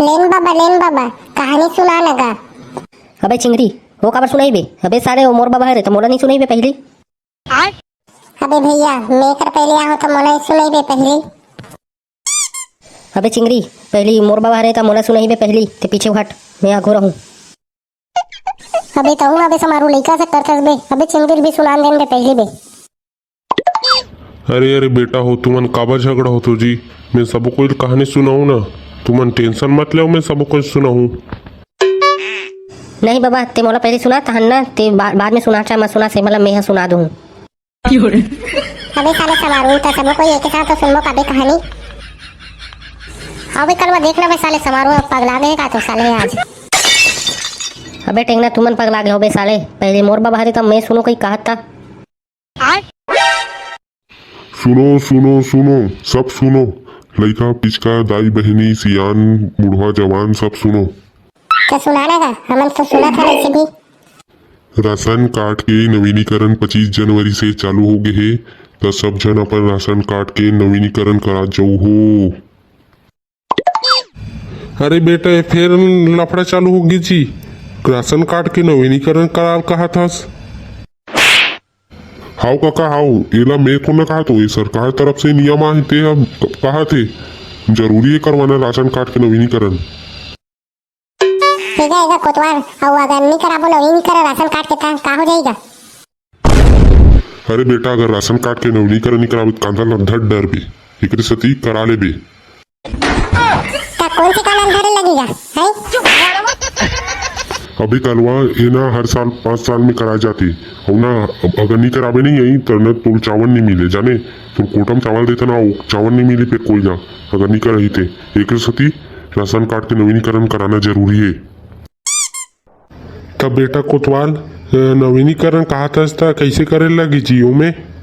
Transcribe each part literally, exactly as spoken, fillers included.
लेन बाबा, लेन बाबा, कहानी सुना न गा। अबे चिंगरी, वो काबर सुनाई बे? अबे साले, वो मोर बाबा हरे त मोला नहीं सुनाई बे पहली। अबे भैया, मैं कर पहले आहो त मोला ही सुनाई बे पहली। अबे चिंगरी, पहली मोर बाबा हरे त मोला सुनाई बे पहली, ते पीछे हट, मैं आघू रहूं। अबे तहूं अबे समारू लइका से करथस बे। अबे चिंगरी भी सुनान देन बे पहली बे। अरे, अरे बेटा हो, तुमन काबर झगड़ा होथो जी? मैं सबो कोई ल कहानी सुनाहूं ना, तुमन tension मत लेव, मैं सबो कोई सुनाहूं। नहीं बाबा, ते मोला पहले सुना, तहन ना, ते बा-, बाद में सुना, चाहे मत सुना, से मतलब मैं ह सुना दूं। अबे साले समारू, त सबो कोई एके साथ तो सुनबो पाबे कहानी। अबे कलवा देखना बे साले समारू, अब पगला गए का तो साले आज। अबे टेंगना, तुमन पगला गए हो बे साले, पहले मोर बाबा हरे त मैं सुनो कहीं कहत था। सुनो, सुनो, सुनो, सब सुनो। लइका, पिचका, दाई, बहिनी, सियान, बुढ़वा, जवान, सब सुनो। तो सुनाना का, हमन तो सुनत हन ऐसे भी। राशन कार्ड के नवीनीकरण पच्चीस जनवरी से चालू हो गे हे, त सब झन अपन राशन कार्ड के नवीनीकरण करा जाऊ हो। अरे बेटा, ये फेर लफड़ा चालू हो गे जी। राशन कार्ड के नवीनीकरण कराल कहत हस? हाव कका, हाव, एला मैं थोड़ा ना कहत हो, ये सरकार तरफ से नियम आहे, ते अब कहत हे, जरूरी है करवाना राशन कार्ड के नवीनीकरण। एगा, एगा कोतवाल, अउ अगर नी कराबो नवीनीकरण राशन कार्ड के, त का हो जाएगा? अरे बेटा, अगर राशन कार्ड के नवीनीकरण नी कराबे, त कांदा ल धर डरबे, एकरे सेती करा लेबे। त कौन से कांदा ल धरे लगेगा, हैं? अबे कलवा, ये ना हर साल पाँच साल में कराए जाथे, अउ ना अगर नी कराबे नहीं यही, त ना तोर चावल नहीं मिले, जाने, तोर कोटा म चावल देथे ना, वो चावल नहीं मिले फिर कोई ना, अगर नी कराही ते, एकरे सेती राशन कार्ड के नवीनीकरण कराना जरूरी है। त बेटा कोतवाल, अ, नवीनीकरण कहत हस त कइसे करे लगी जी ओमे?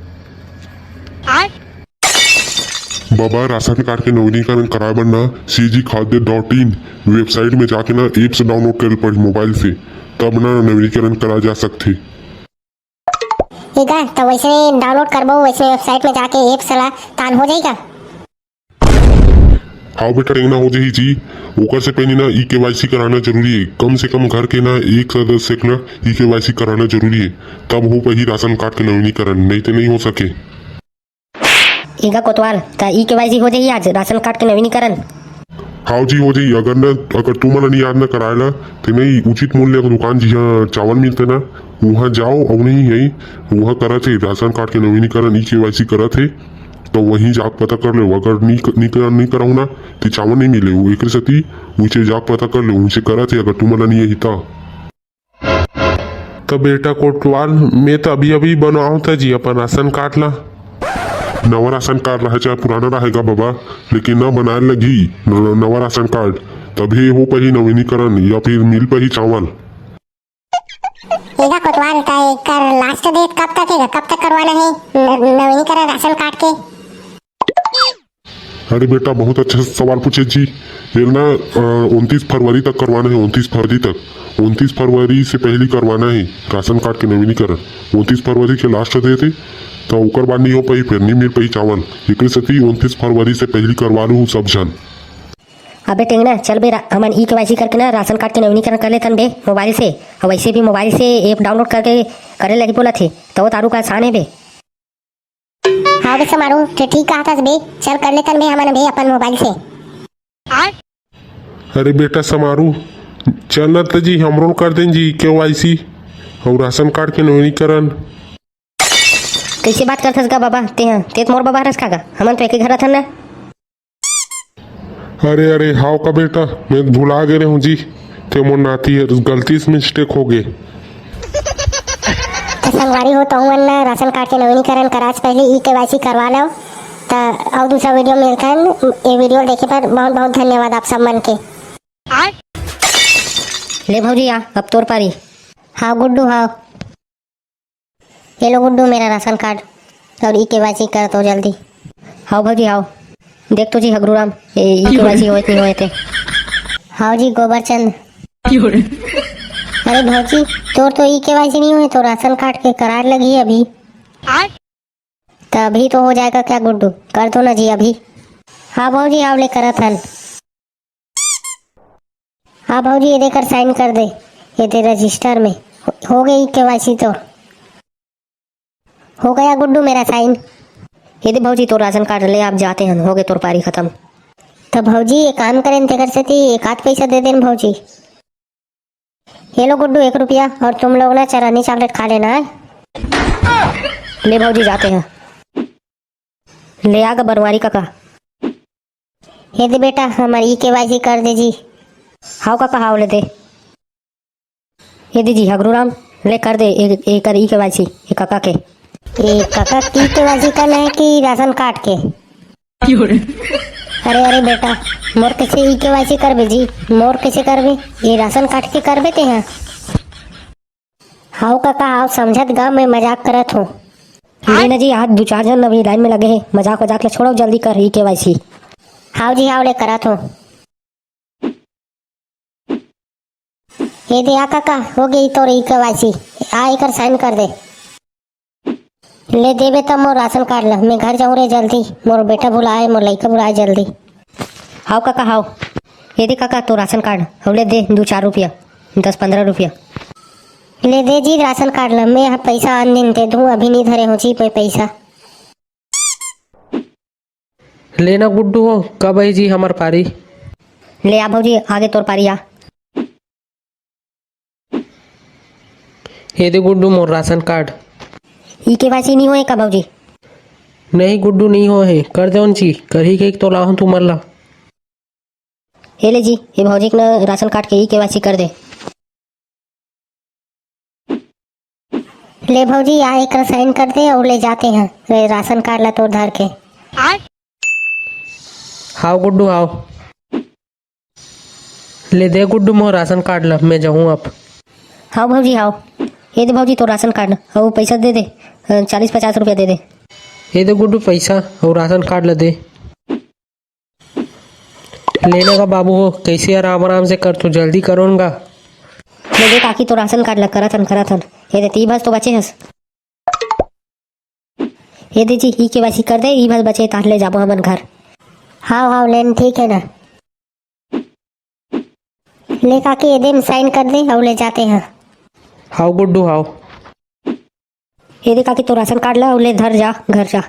बाबा, राशन कार्ड के नवीनीकरण कराए बर ना CG खाद्य dot in website में जाके ना apps download करे पड़ी mobile से, तब ना नवीनीकरण करा जा सकथे। ठीक है, तो वैसे download करबो, वैसे website में जाके apps ला तान हो जाएगा। हाव बेटा, टेंगना हो जाही जी। ओकर से पहले ना ई केवाईसी कराना जरूरी है। कम से कम घर के ना एक सदस्य के ना ई केवाईसी कराना जरूरी है, तब हो पाही राशन कार्ड के नवीनीकरण, नहीं तो नहीं हो सके। एगा कोतवाल, त ई केवाईसी हो जाही आज राशन कार्ड के नवीनीकरण? हाव जी, हो जाही। अगर न, अगर तुमन नहीं आज न कराए ला, ते नहीं उचित मूल्य के दुकान जिहाँ चावल मिलते ना, वहाँ जाओ। अउ नहीं है, वहाँ करत है राशन कार्ड के नवीनीकरण, ई केवाईसी करत है, तो वहीं जाके पता कर ले। अगर नहीं क-, नहीं कर, नहीं कराहू ना, तो चावल नहीं मिले। वो एकरे सेती उसे जाके पता कर ले, उसे करत है, अगर तुमन नहीं यही ता। त बेटा कोटवाल, मैं तो अभी अभी बनवाहूं था जी अपन राशन कार्ड ला। नवा राशन कार्ड रहे चाहे पुराना रहेगा बाबा, लेकिन ना बनाए लगी न-, नवा राशन कार्ड, तभी हो पाही नवीनीकरण या फिर मिल पाही चावल। एगा कोतवाल, का एकर last date कब तक है, कब तक करवाना है न-, नवीनीकरण राशन कार्ड के? अरे बेटा, बहुत अच्छा सवाल पूछे जी। ये ना, अ, उनतीस फरवरी तक करवाना है, उनतीस फरवरी तक। उनतीस फरवरी से पहली करवाना है राशन कार्ड के नवीनीकरण। उनतीस फरवरी के last date है, तो ओकर बाद नहीं हो पाही, फिर नहीं मिल पाही चावल। एकरे सेती उनतीस फरवरी से पहली करवा लू सब झन। अबे टेंगना, चल बे रा-, हमन ई केवाईसी करके ना राशन कार्ड के नवीनीकरण कर लेथन बे मोबाइल से। और वैसे भी मोबाइल से app download करके करे लगी बोलत हे, तो तारू का आसान है बे। हाँ बे समारू, ते ठीक कहत हस बे, चल कर लेथन बे हमन बे अपन मोबाइल से। अरे बेटा समारू, चल न त जी हमरो कर देन जी केवाईसी और राशन कार्ड के नवीनीकरण। कैसे बात करथस गा बाबा, ते ह, ते त मोर बाबा हरस का गा, हमन तो एके घर रथन ना। अरे, अरे, हाव का बेटा, मैं भुला गे रहूं जी, ते मोर नाती हर गलती से mistake हो गे। त संगवारी हो, तहु मन ना राशन कार्ड के नवीनीकरण कराच पहले ई केवाईसी करवा लो। त अउ दूसरा video मिलथन। ये video देखे पर बहुत बहुत धन्यवाद आप सब मन के। ले भौजी आ, अब तोर पारी। हाव गुड्डू हाव। ये लो गुड्डू, मेरा राशन कार्ड और ई केवाईसी कर तो जल्दी। हाव भौजी, हाव। देख तो जी हगरू राम, ए, ई केवाईसी होए कि नहीं होए ते। हाव जी गोबरचंद। अरे भौजी, तोर तो ई केवाईसी नहीं होए, तो राशन कार्ड के करार लगी अभी। त अभी तो हो जाएगा क्या गुड्डू? कर दो ना जी अभी। हाँ भौजी, हाव ले करत हन। हाँ भौजी, ये देकर साइन कर दे, ये दे रजिस्टर में। हो, हो गई केवाईसी तो। हो गया गुड्डू मेरा साइन। ये दे भौजी तोर राशन कार्ड, ले आप जाते हैं, हो गए तोर पारी खत्म। तो भौजी ये काम करें तेकर सेती एक आध पैसा दे देन भौजी। ये लो गुड्डू एक रुपया, और तुम लोग ना चरानी चॉकलेट खा लेना है। ले भौजी जाते हैं। ले आ गा बनवारी काका। ये दे बेटा, हमार ई केवाईसी कर दे जी। हाव काका, हाव ले दे। ये दे जी हगरू राम, ले कर दे ए-, एकर ई केवाईसी, ए काका के। ए काका, ई केवाईसी करना है कि राशन कार्ड के? अरे अरे बेटा, मोर कैसे ई केवाईसी करबे जी? मोर कैसे करबे? ये राशन कार्ड के करबे ते हाँ? हाव काका, हाव समझत गा, मैं मजाक करत हूँ। ले ना जी, आज दू चार झन अभी लाइन में लगे हे, मजाक वजाक ले छोड़ो, जल्दी कर ई केवाईसी। हाव जी हाव, ले करत हूँ। ये दे आ काका, हो गई तोर ई केवाईसी। आ एकर साइन कर दे। ले देबे त मोर राशन कार्ड ला, मैं घर जाऊँ रे जल्दी, मोर बेटा बुलाए, मोर लइका बुलाए जल्दी। हाव काका हाव। ये दे काका तोर राशन कार्ड, अउ ले दे दू चार रुपया, दस पन्द्रह रुपया। ले दे जी राशन कार्ड ला, मैं यहाँ पैसा आन दिन दे दूँ, अभी नहीं धरे हो जी मैं पैसा। लेना गुड्डू हो, कब आई जी हमार पारी? ले आ भौजी, आगे तोर पारी आ। ये दे गुड्डू मोर राशन कार्ड। ई केवाईसी नहीं होए का भौजी? नहीं गुड्डू, नहीं होए हे, कर दे उन जी, करही के तो लाहूं तुमन ला। ये ले जी, ये भौजी के ना राशन कार्ड के ई केवाईसी कर दे। ले भौजी, आ एकर साइन कर दे अउ ले जाते हैं रे राशन कार्ड ला तोर धर के। हाव गुड्डू हाव। ले दे गुड्डू मोर राशन कार्ड ला, मैं जाहूँ अब। हाव भौजी हाव। ये दे भौजी तोर राशन कार्ड, अउ पैसा दे दे, अ, चालीस पचास रुपया दे दे। ये दे गुड्डू पैसा अउ राशन कार्ड ला दे। लेना का बाबू हो, कैसे आराम आराम से कर, तू जल्दी करो न गा। ले दे काकी तोर राशन कार्ड ला, करत हन करत हन। ये दे ती बस तो बचे हस। ये दे जी, ई केवाईसी कर दे, ई बस बचे, तार ले जाबो हमन घर। हाव हाव लेन, ठीक है ना। ले काकी, ये दे साइन कर दे अउ ले जाते हैं। हाव गुड्डू हाव। ये दे काकी तोर राशन कार्ड ला अउ ले धर जा, घर जा।